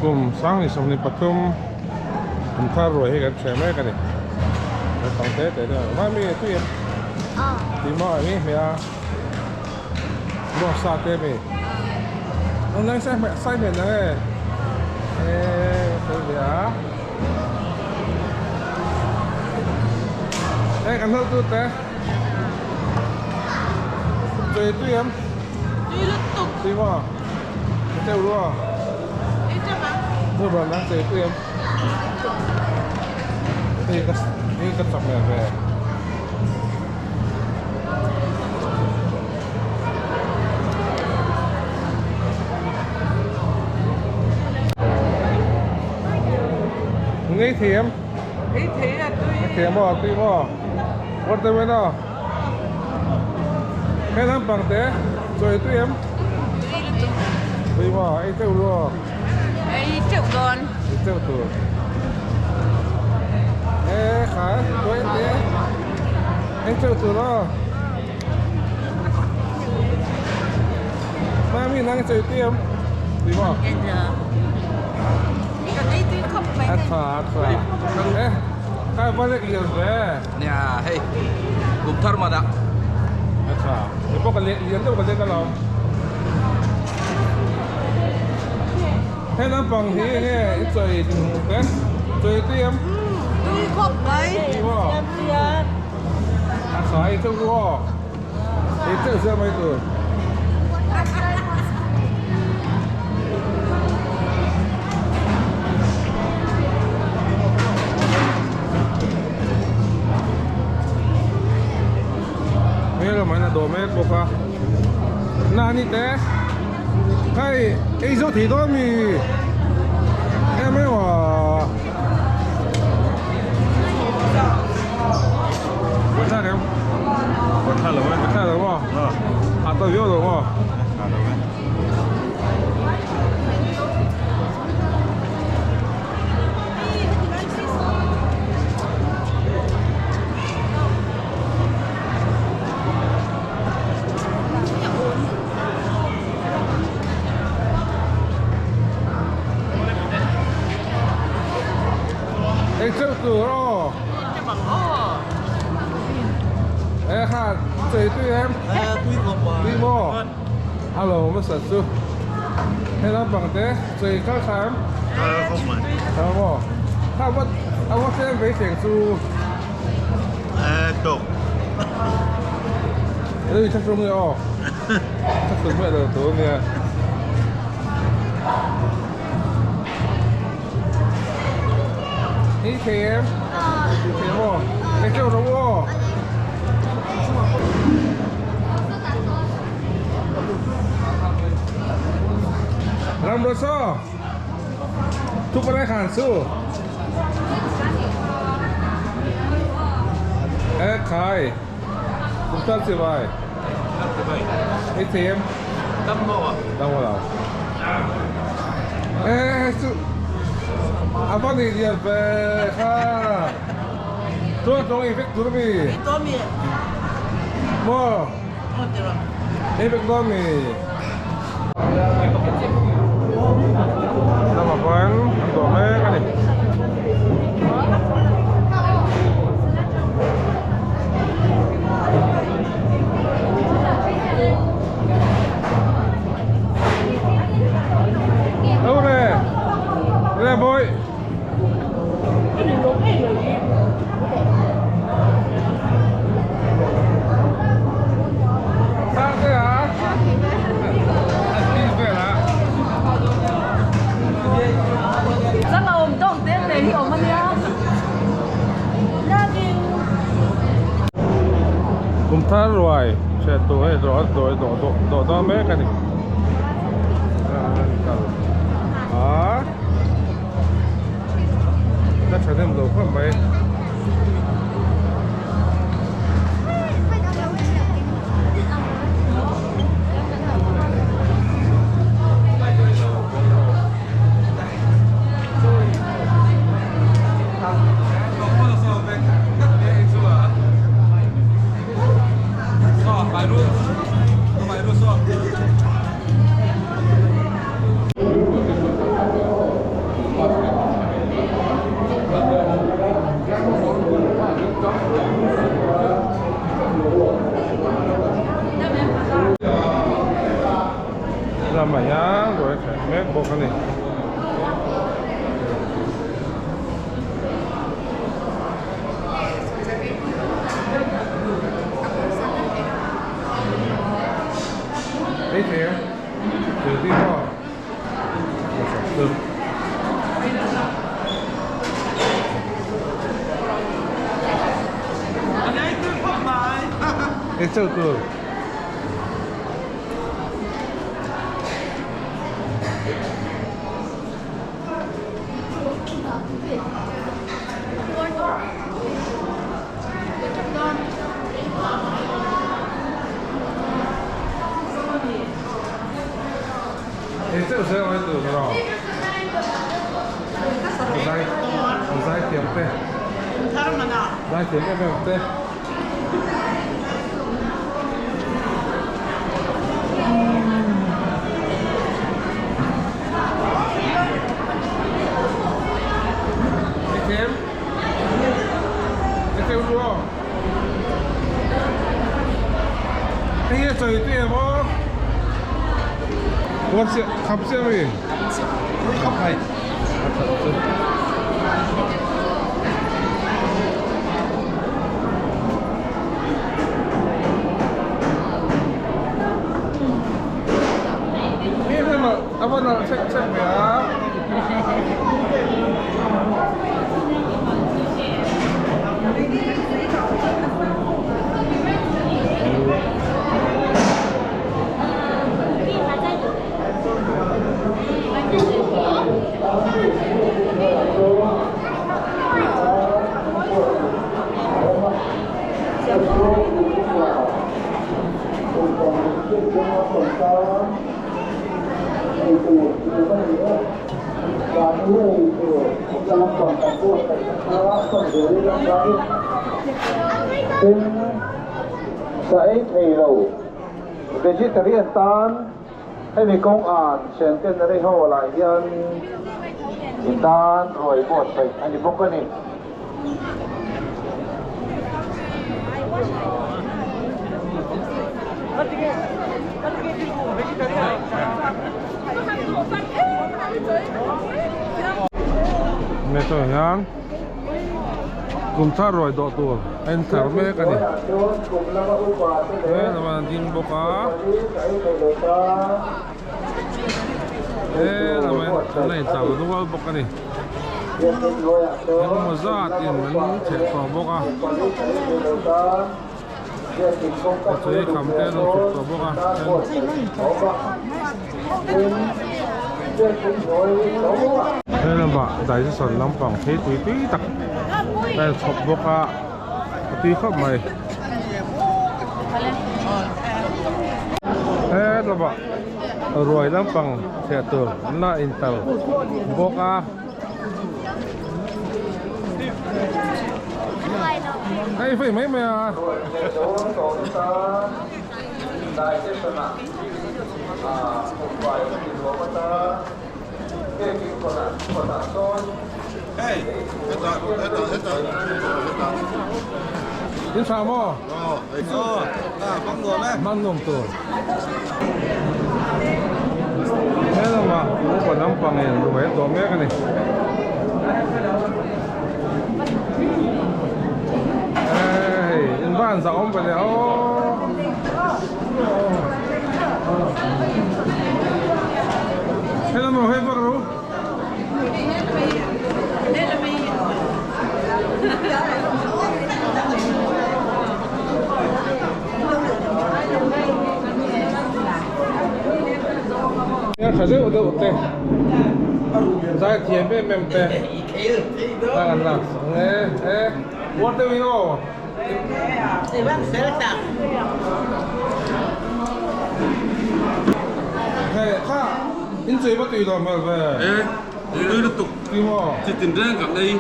Kum 2023 kum thar ruai hi kan hre mek a ni. Naupang te te te vai mi tui em? Tui maw a mi hmeh a bawngsa te mi an nang sai hmeh sai hmeh nang e eh fel ve a eh kan hlauh tu te tui tui em? Tui lutuk. Tui maw? Teu rua. Nuban nang chei pui em. Hei ka hei ka chak ve ve. Ngei thei em? Ei thei a tui. Ei thei maw tui maw? What the way now? He lampang te chawi tui em? Tui lutuk. Tui maw? Ei teuh lu aw. Ei teuh dawn. Ei teuh tur. E kha tuai te. Ei teuh tur aw. Mami nang chawi tui em? Tui maw? Kan ei tui khawp mai. A tha a tha. E khai va lek lian ve. Nia hei kum thar mah dah. A tha. Ni pawh ka leh lian deuh ka lek alawm. He naupang hi enge i chawi din hmuh te? Chawi tui em? Tui khawp mai. Tui maw? A tha ei teuh lu aw. Ei teuh zel mai tur. Hmel awm an a dawh mek bawk a nani te hei ei zo thei dawn mi em em aw Buathlak em Buathlak lo e Buathlak lo maw a to viau lo maw a lo e. Ei cheuh tur aw. E kha chei tui em? Tui khawp mai. Tui maw? Alo hmasa chu. He lampang te chei kal tha em? Kal khawp mai. Kal maw? Kha va a va tlem vei thleng chu. E tawk. Alo i thlahrung nge aw. Thlahrung hmeh lo tur ania. Ei thei em? Ei thei maw? Ei teuh rawh u aw. Ram rawh saw. Thu parai khan su. E khai. Kum tal chi vai. Ei thei em? Dam maw? Dam maw lo. E su. A va ni lian ve kha. Chuan tawng ei vek tur mi. Ei dawn mi. Maw? Ei vek dawn mi. Lamah khuan an dawh mek a ni. Đâu nè? Đây là bôi. Sang thế hả? Đi về hả? Rang a awm tawng te leh hi awm ania. Kum thar ruai hriat tur hei dawh dawh dawh dawh dawh dawn mek a ni. An kal a la thahnem lo khawp mai. theh mek bawk a ni. Ei thei em? Tui tui maw? Ei cheu tur. Ei cheu zel mai tur rawh. Zai zai thiam te. Zai thiam em em te. Ei thiam. Ei cheu rawh. Hei hi a chawi tui em aw. Uar chiah khap chiah mi. Khap mai. A that chu. Mi hei nalh a va nalh chek chek ve a. Tin, sa ei thei lo vegetarian tan hemi kawng an centenary hall ah hian in tan ruai buatsaih a ni bawk a ni. Metro hian kum thar ruai dawh tur a in tlar mek a ni he lamah an ding bawk a he lamah an la in tlar rual bawk a ni engemaw zat in an chheh tawh bawk a. Patui kham te an rawn chhuk tawh bawk a he lamah digestion lampang phei tui tui tak a in chhawp bawk a a tui khawp mai he lamah ruai lampang chhiah tur an la intar bawk a. Hei fei mai mai a. In tha maw? Mang nuam tur. He lamah upa lampang in ruai an dawh mek a ni. Hei in van zah awm pahnih aw. He lamah hei vak ro. A tha deuh deuh te zai thiam em em te a kan lak sak ang e e uar deuh in aw hei kha in chei va tui lo hmel ve e tui lutuk tui maw chi tin reng kan ei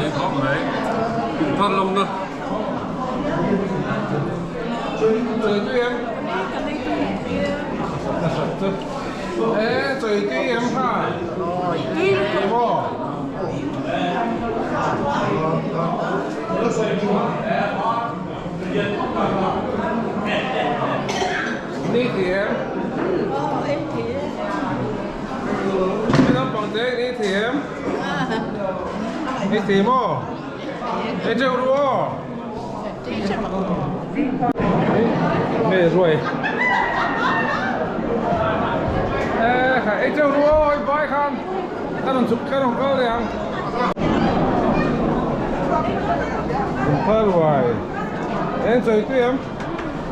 ei khawp mai kum thar lawng na. Te in ei thei em? Ei thei maw? Ei teuh ru aw. Nge ruai. Ei teuh ru aw, ei vai khan. Ka rawn chhuk, ka rawn kal leh ang. Kumthar ruai. Eng chawi tui em?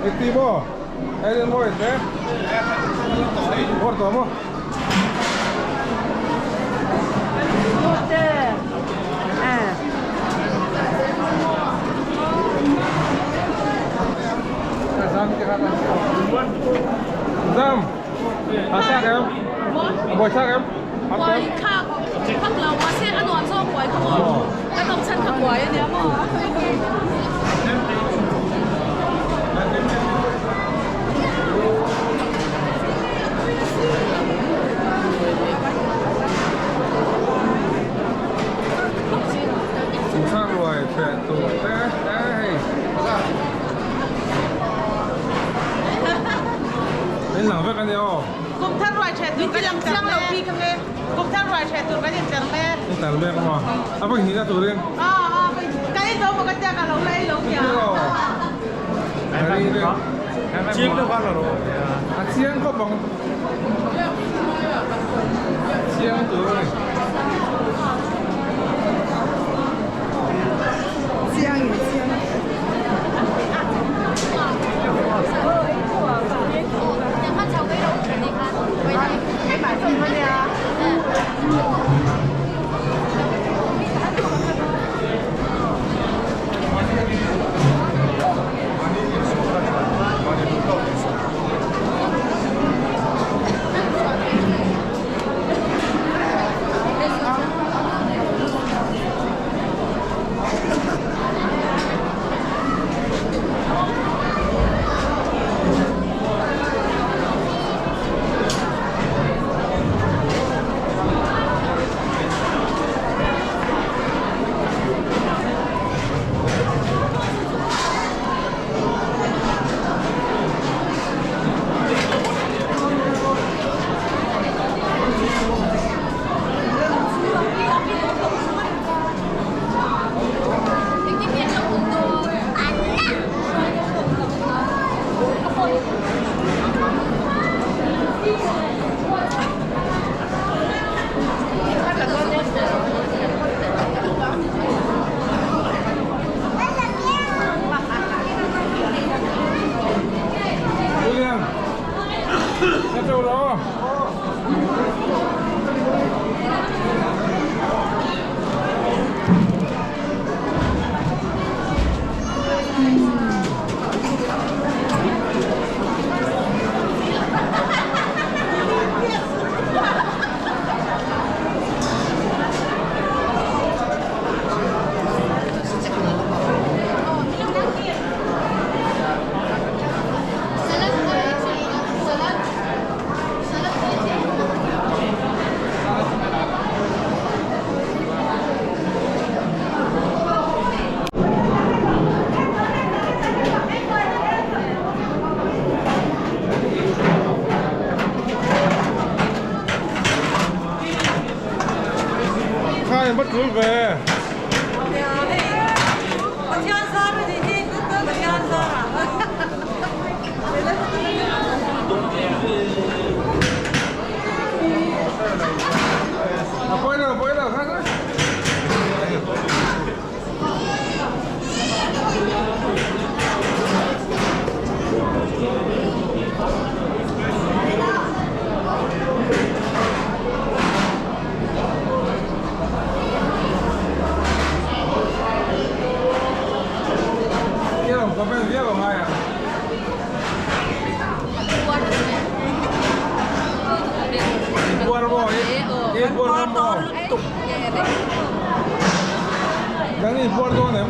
Ei tui maw? Ei len maw te? Bawr tawh maw? Zam. A chak em? A buai chak em? Buai kha vak lo mahse a nuam zawk buai kha maw? Ka tawp chhan kha buai a nia maw? Thang ruai theh tur te te hei. In lang vek a nia aw. Kum thar ruai theh tur kan in tar mek. Kum thar ruai theh tur kan in tar mek. In tar mek maw? A vawi hnih na turin. A a ka ei zo maw ka tia ka lo la ei lo nia. Chiang deuh khan a rawh. A chiang khawp ang. Chiang tur a ni. Chiang in chiang. William, ka chau lo. Khai an va tul ve. A pawi lo, a pawi lo, kha kha. Nang i puar dawn em?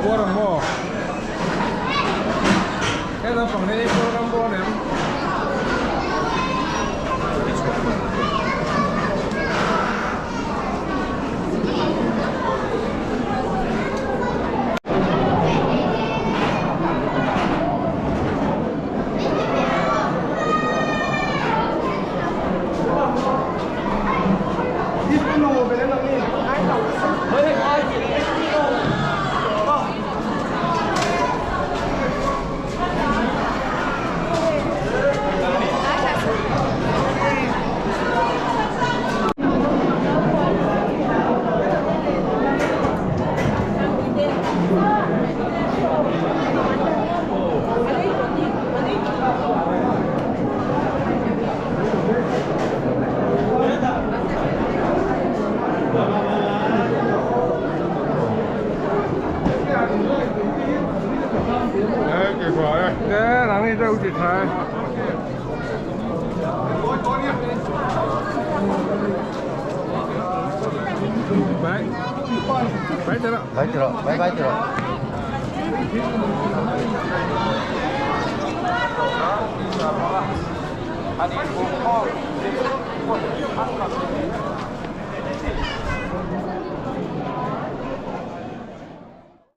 Puar ang maw? He naupang hi i puar ngam dawn em? khai. 拜，拜得了，拜得了，拜拜得了。